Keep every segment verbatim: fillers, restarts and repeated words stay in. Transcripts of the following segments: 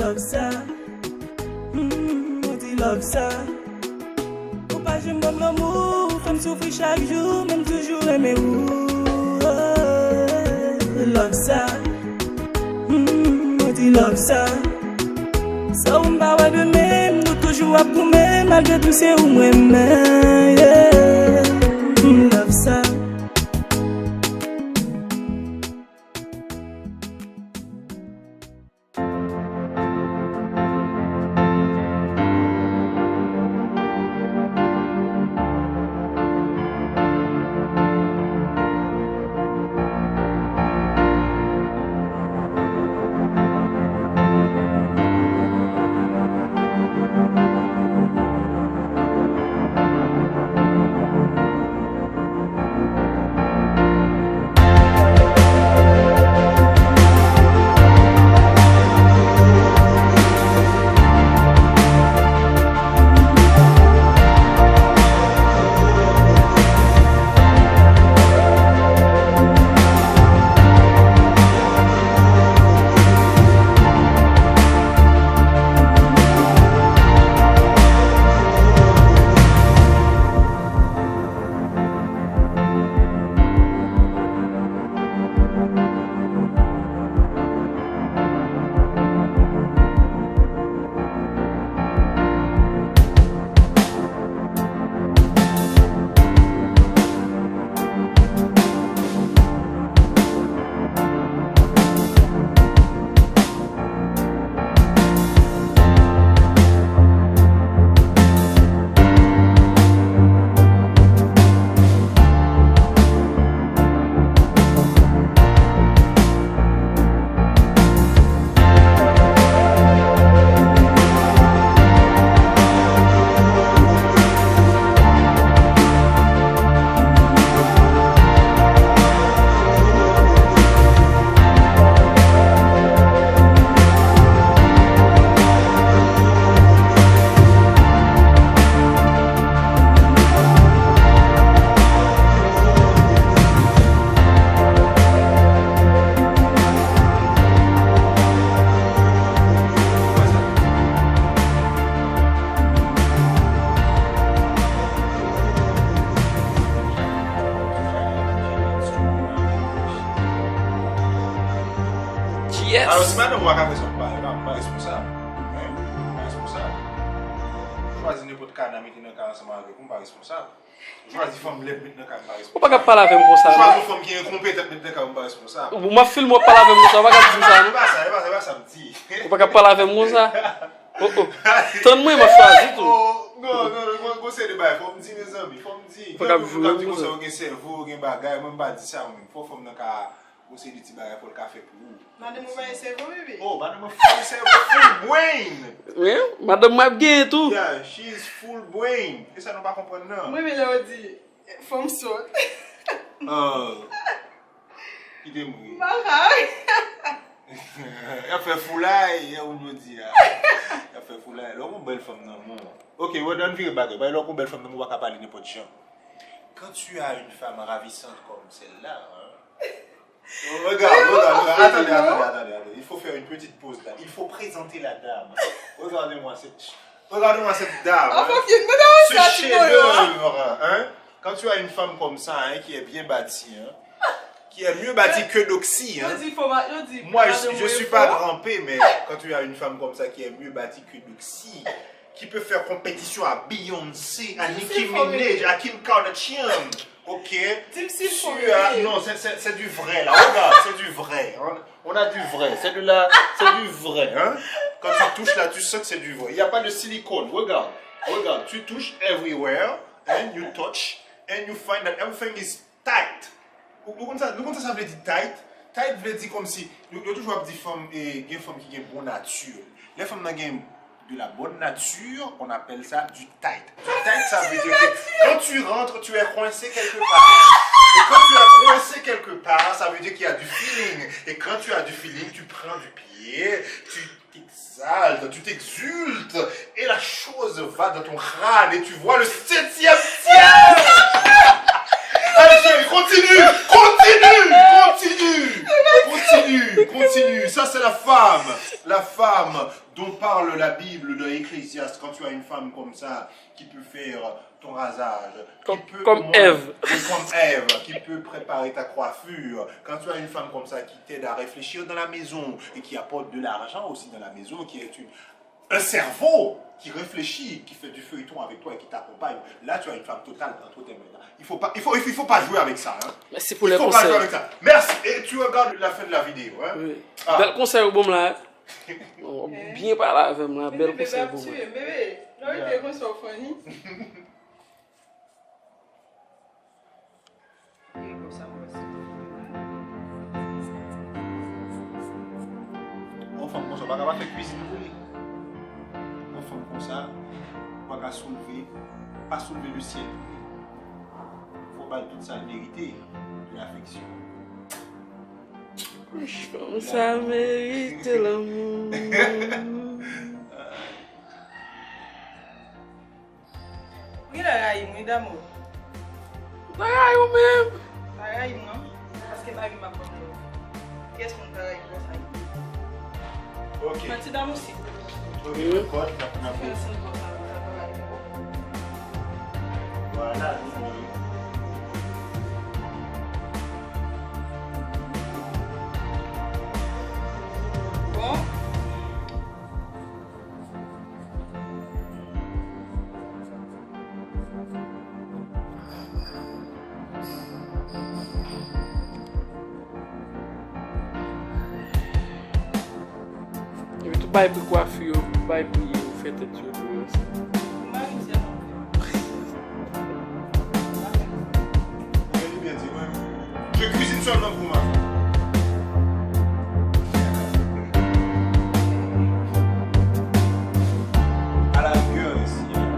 Love sa, mm, mwen di love sa. Ou pa janm ban m lanmou, ou fè m soufri chak jou, men m toujou renmen ou. Love sa, mm, mwen di love sa. San ou m pa wè demen, nou toujou ap goumen, malgre tou se ou m renmen, yeah. Mm, love sa. Alò, si madanm ou pa ka fè sa, m pa, m pa, m pa responsab. Hein? M pa responsab. Ou chwazi nenpòt kana mete nan kay ansanm avèk ou, m pa responsab. Ou chwazi fanm lèd met nan kay, m pa responsab. Ou pa ka pale avè m konsa, non. Ou chwazi yon fanm ki enkonpetan met nan kay, m pa responsab. Ou, m ap filme w ap pale avè m konsa, ou pa ka di m sa, non. E pa sa, e pa sa, e pa sa m di. Ou pa ka pale avè m konsa. Oh, oh. Tann mwen, m ap chwazi tou. Oh, non, non, non, gon, gon seri de bagay, fò m di, mezanmi, fò m di. Ou pa ka jwe konsa. Yo di konsa, yo gen sèvo, yo gen bagay, mwen m pa di sa, mwen. Fò fanm nan ka, gon seri de ti bagay, fò l ka fè pou ou. Madanm ou pa gen sèvo, bebe? Oh, madanm mwen full sèvo, full brain. Wi, madanm mwen ap genyen tou. Yeah, she is full brain. E sa nou pa konprann nan. Mwen, men lè yo di, fanm sòt. Oh. Kite m ri. Baka. Y ap fè foulay, e ou jodi a. Y ap fè foulay. Lè w gon bèl fanm nan men w. Ok, wè, ann vire bagay. Bay lè w gon bèl fanm nan men w, ou pa ka pale nenpòt jan. Quand tu as une femme ravissante comme celle-là, hein, regarde, regarde, regarde. Attendez, attendez, attendez, attendez. Il faut faire une petite pause là. Il faut présenter la dame. Regardez-moi cette, regardez-moi cette dame, hein. Ce chef-d'œuvre, hein. Quand tu as une femme comme ça, hein, qui est bien bâtie, hein, qui est mieux bâtie que Doxy, hein. Moi, je, je suis pas grand P, mais quand tu as une femme comme ça qui est mieux bâtie que Doxy, qui peut faire compétition à Beyoncé, à Nicki Minaj, à Kim Kardashian, ok? Tu as, non, c'est, c'est, c'est du vrai, là. Regarde, c'est du vrai, hein. On a du vrai. C'est de la, c'est du vrai, hein. Quand tu touches là, tu sens que c'est du vrai. Il n'y a pas de silicone. Regarde, regarde, tu touches everywhere, and you touch, and you find that everything is tight. Ou, ou konn sa, nou konn sa sa vle di tight? Tight vle di kòmsi, yo, yo toujou ap di fanm, e, gen fanm ki gen bon nati. Lè fanm nan gen de la bonne nature, on appelle ça du tight. Du tight, ça veut dire que quand tu rentres, tu es coincé quelque part. Et quand tu es coincé quelque part, ça veut dire qu'il y a du feeling. Et quand tu as du feeling, tu prends du pied, tu t'exaltes, tu t'exultes, et la chose va dans ton crâne, et tu vois le septième ciel. Allez, chérie, continue, continue, continue, continue. Continue. Ça, c'est la femme. La femme dont parle la Bible dans Ecclésiaste. Quand tu as une femme comme ça qui peut faire ton rasage, qui Comme, peut comme au moins- Ève. Oui, comme Ève, qui peut préparer ta coiffure. Quand tu as une femme comme ça qui t'aide à réfléchir dans la maison et qui apporte de l'argent aussi dans la maison, qui est une, un cerveau qui réfléchit, qui fait du feuilleton avec toi et qui t'accompagne, là tu as une femme totale dans tout tes mains. Il faut pas, il faut, il faut pas jouer avec ça. Hein. Mèsi pou Il lè faut pas jouer konsèy. Avec ça. Merci. Et tu regardes la fin de la vidéo. Hein. Wi. Ah. Bèl konsèy ou ban m la. Ou byen pale avè m la, bèl Bebe konsèy ap ou ban m. Tiye m, bebe. Lè w rete konsa w funny. Yon fanm konsa, w pa ka pa fè kwizin pou li. Yon fanm konsa, w pa ka soulve, pa soulve lesyèl pou li. Fò w ba l tout sa l merite, de lafeksyon. Fanm sa merite lanmou. Ou genlè rayi m wi, damou. Pa rayi w menm. Pa rayi m non. Paske mari m ap ban m love. Kiyès moun ka rayi m konsa? Ok. Manti damou si. Ok, mwen kòd, n ap, n ap. Fè yon sèl konsa, sa pa rayi m. Voilà, nou. Bon. Epi tou bay pri kwafi yo, bay pri yo, fè tèt yo tou yo. Mari m se yon Mwen li byen di, mwen, je cuisine seulement pour ma femme. À la rigueur, ici, hein.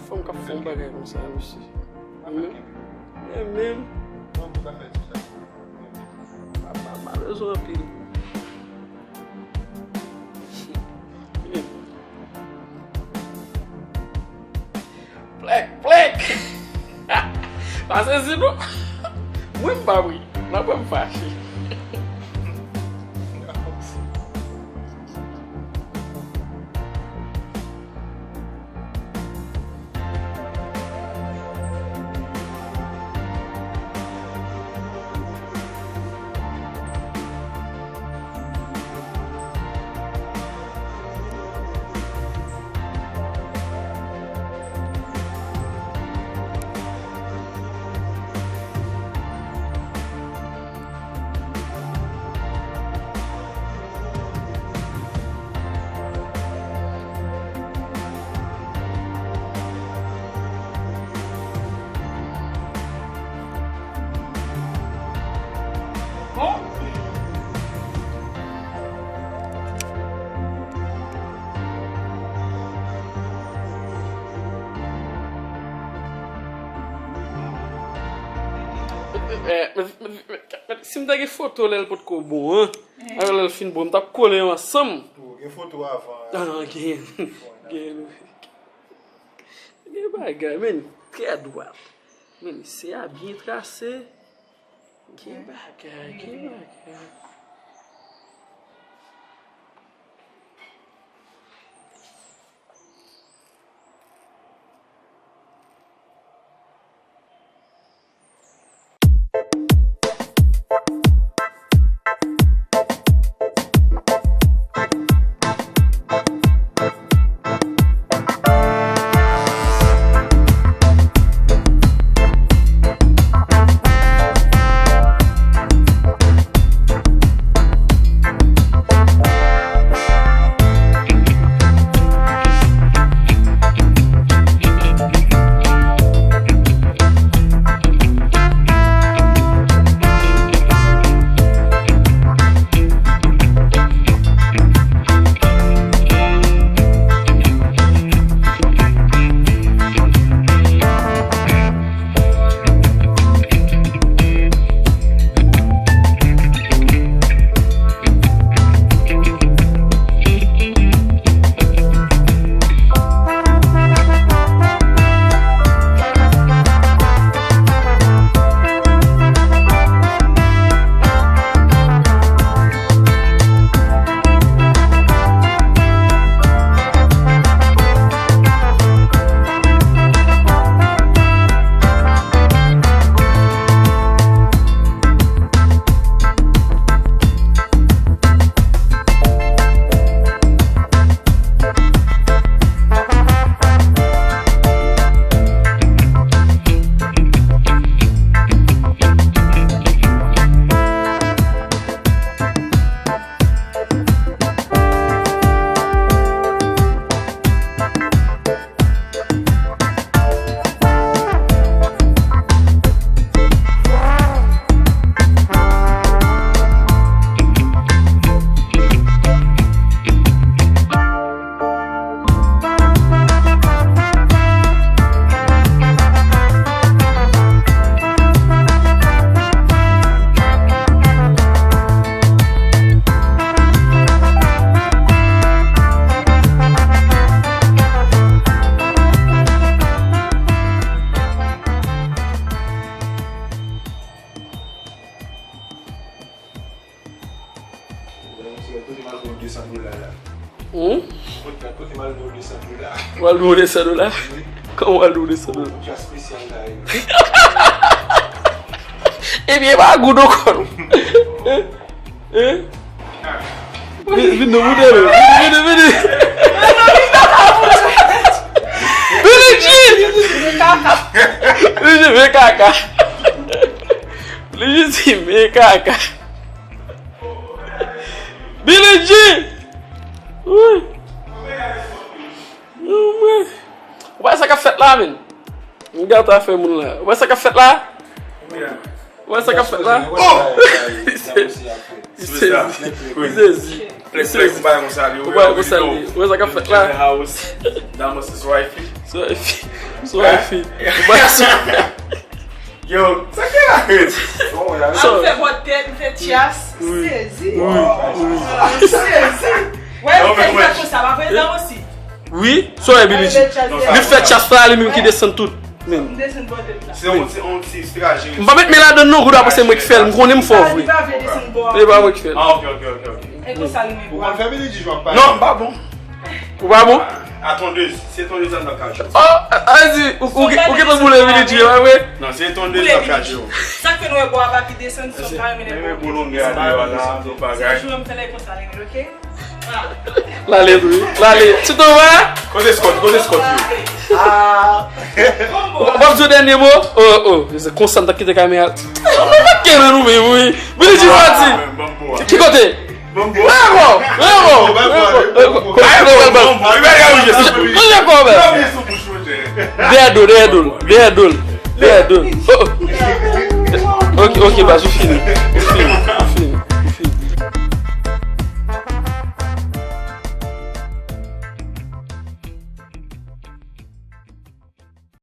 Fanm k ap fè yon bagay konsa, mesye. Men menm. Papa malezi anpil. Plèk, plèk! Pa sezi non. Wi, m pa ri. Nan pwen m fache. Eh, men, men, men, men, si m ta gen foto lè l potko bon, an. Alò, lè l fin bon, m t ap kole yo ansanm. Ou gen foto avan. Ah, gen. Gen. Gen bagay, men, trè dwat. Men, se a byen trase. Gen bagay, gen bagay. Hmm? W al dwe w de san dola? Kòman w al dwe w de san dola? Ebyen, pa goud ankò non. Hein? Hein? Vin, vin non, vin non, vin, vin, vin. Vin isit. Vin isit, men kaka. Li jis di men kaka. Billie Jean! Wi. Ou wè sa k ap fèt la, menn? M gata fè moun la. Ou wè sa k ap fèt la? Ou wè sa k ap fèt la? Oh! Li sezi. Li sezi. Li sezi. Ou wè sa k ap fèt la? Sou wifi. Sou wifi. Ou wè sa? Yo, sa ki la? An fè bòt tèt, m fè tyas, m sezi. M sezi. Wè, m fè tyas konsa, pa vre, dam osi. Wi, so e Billie Jean. Li fè tyas la, li menm ki desann tout. Men. M desann bòt tèt la. Se yon ti, yon ti traje. M pa met men ladan non, gouda, paske mwen ki fè l, m konnen m fò vre. Li pa vle desann bò. Li pa mwen ki fè l. Ah, ok, ok, ok, ok. E konsa li menm. Ou konn fè Billie Jean, w ap pale. Non, m pa bon. Ou pa bon? A tondez, se tondez an nan kajou. Oh, a di, ou, ou, ou gentan boule Billie Jean, pa vre? Non, se tondez an kajou. Sa k fè nou wè bò a pa pi desann, se yon kare mennen bò. Menm bò longè a deyò la, nou bagay. Se jou m fè lè konsa, li mèt, oke? Lale tou, lale. Tu t'en vas? Kote Scott, kote Scott yo? Ah. Ou p ap di yon dènye mo? Oh, oh, se konsa m t ap kite kamera. Ou pa t gen nan nou menm, wi. Billie Jean pati. Ki kote? Bravo! Bravo! Bravo! Bravo! Dèyè do, dèyè do, dèyè do, dèyè do. Oh, oh. Ok, ok, baz, ou fini.